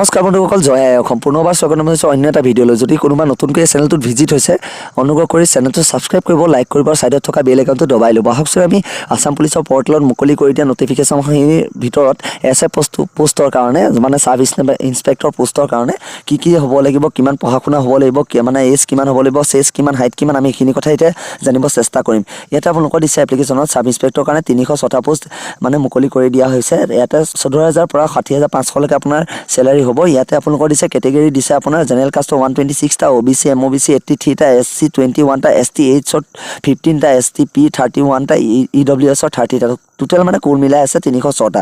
নমস্কাৰ বন্ধুসকল, জয় আই অসম। পুনৰবাৰ স্বাগতম জনাইছোঁ অন্য এটা ভিডিঅ'লৈ। যদি কোনোবা নতুনকৈ এই চেনেলটোত ভিজিট হৈছে, অনুগ্ৰহ কৰি চেনেলটো ছাবস্ক্ৰাইব কৰিব, লাইক কৰিব আৰু ছাইডত থকা বেল আইকনটো দবাই ল'ব। আহকচোন, আমি আছাম পুলিচৰ পৰ্টেলত মুকলি কৰি দিয়া নটিফিকেশ্যনখিনিৰ ভিতৰত এছ এ পোষ্টৰ কাৰণে, মানে চাব ইনস্পেক্টৰ পোষ্টৰ কাৰণে কি কি হ'ব লাগিব, কিমান পঢ়া শুনা হ'ব লাগিব, মানে এজ কিমান হ'ব লাগিব, চেষ্ট কিমান, হাইট কিমান, আমি এইখিনি কথা এতিয়া জানিব চেষ্টা কৰিম। ইয়াতে আপোনালোকৰ দিছে এপ্লিকেশ্যনত চাব ইনস্পেক্টৰ কাৰণে 306টা পোষ্ট মানে মুকলি কৰি দিয়া হৈছে। ইয়াতে 14,000ৰ পৰা 60,500লৈকে আপোনাৰ চেলাৰী হ'ব। ইয়াতে আপোনালোকৰ দিছে, কেটেগৰী দিছে আপোনাৰ জেনেৰেল কাষ্টৰ 126টা, O' B C, M O' B C 83টা, এছ চি 21টা, এছ টি এইচত 15টা, এছ টি পি 31টা, ই ডব্লিউ এছৰ 30টা। টোটেল মানে কুল মিলাই আছে 306টা।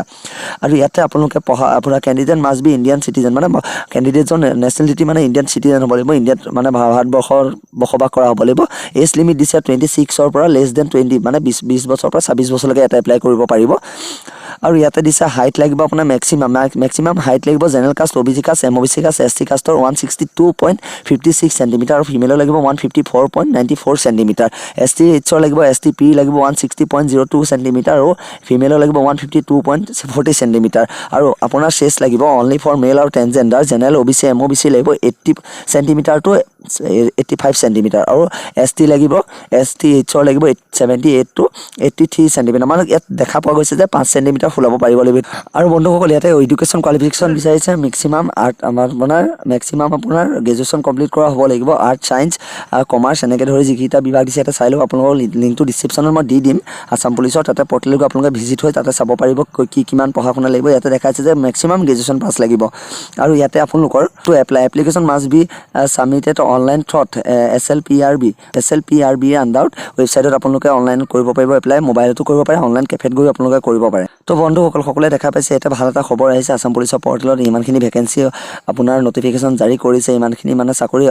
আৰু ইয়াতে আপোনালোকে পঢ়া, আপোনাৰ candidate must be Indian citizen, মানে কেণ্ডিডেটজন নেশ্যনেলিটি মানে ইণ্ডিয়ান চিটিজেন হ'ব লাগিব, ইণ্ডিয়াত মানে ভাৰতবৰ্ষৰ বসবাস কৰা হ'ব লাগিব। এজ লিমিট দিছে 26ৰ পৰা লেছ দেন 20, মানে 20 বছৰৰ পৰা 26 বছৰলৈকে ইয়াতে এপ্লাই কৰিব পাৰিব। আৰু ইয়াতে দিছে হাইট লাগিব আপোনাৰ মেক্সিমাম মেক্সিমাম হাইট লাগিব general caste, O' B C caste, M O' B C caste, S T কাষ্টৰ 162.56 centimeter আৰু ফিমেলৰ লাগিব 154.94 centimeter। S T এইচৰ লাগিব, এছ টি পি লাগিব 160.02 centimeter আৰু ফিমেলৰ লাগিব 152.40 centimeter। আৰু আপোনাৰ চেষ্ট লাগিব অনলি ফৰ মেল আৰু ট্ৰেন্সজেণ্ডাৰ, জেনেৰেল, অ' B C, M O' B C লাগিব 80 centimeter to 85 centimeter আৰু এছ টি লাগিব, এছ টি এইচৰ লাগিব 78 to 83 centimeter। মানে ইয়াত দেখা পোৱা গৈছে যে 5 চেণ্টিমিটাৰ ফুলাব পাৰিব লাগিব। আৰু বন্ধুসকল, ইয়াতে এডুকেশ্যন কোৱালিফিকেশ্যন বিচাৰিছে মেক্সিমাম আৰ্ট, আমাৰ আপোনাৰ মেক্সিমাম আপোনাৰ গ্ৰেজুৱেশ্যন কমপ্লিট কৰা হ'ব লাগিব। আৰ্ট, ছায়েন্স, কমাৰ্চ এনেকৈ ধৰি যিকেইটা বিভাগ দিছে, ইয়াতে চাই লওক। আপোনালোকৰ লিংকটো ডিছক্ৰিপশ্যনত মই দি দিম আছাম পুলিচৰ। তাতে পৰ্টেলত গৈ আপোনালোকে ভিজিট হৈ তাতে চাব পাৰিব কি কিমান পঢ়া শুনা লাগিব। ইয়াতে দেখাইছে যে মেক্সিমাম গ্ৰেজুৱেশ্যন পাছ লাগিব। আৰু ইয়াতে আপোনালোকৰ to apply, application must be submitted online through SLPRB, SLPRB আণ্ডাৰত ৱেবছাইটত আপোনালোকে অনলাইন কৰিব পাৰিব এপ্লাই। মোবাইলতো কৰিব পাৰে, অনলাইন কেফেত গৈ আপোনালোকে কৰিব পাৰে। তো বন্ধুসকল, সকলোৱে দেখা পাইছে, এটা ভাল এটা খবৰ আহিছে। আছাম পুলিচৰ পৰ্টেলত ইমানখিনি ভেকেঞ্চি আপোনাৰ নটিফিকেশ্যন জাৰি কৰিছে। ইমানখিনি মানে চাকৰি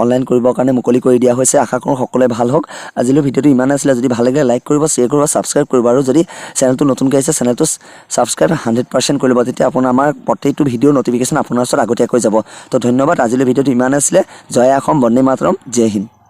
অনলাইন কৰিবৰ কাৰণে মুকলি কৰি দিয়া হৈছে। আশা কৰোঁ সকলোৱে ভাল হওক। আজিলৈ ভিডিঅ'টো ইমানে আছিলে। যদি ভাল লাগিলে লাইক কৰিব, শ্বেয়াৰ কৰিব, ছাবস্ক্ৰাইব কৰিব আৰু যদি চেনেলটো নতুনকৈ আহিছে, চেনেলটো ছাবস্ক্ৰাইব 100% কৰিব। তেতিয়া আপোনাৰ আমাৰ প্ৰত্যেকটো ভিডিঅ'ৰ নটিফিকেশ্যন আপোনাৰ ওচৰত আগতীয়াকৈ যাব। তো ধন্যবাদ, আজিলৈ ভিডিঅ'টো ইমানে আছিলে। জয় অসম, বন্দে মাতৰম, জয় হিন্দ।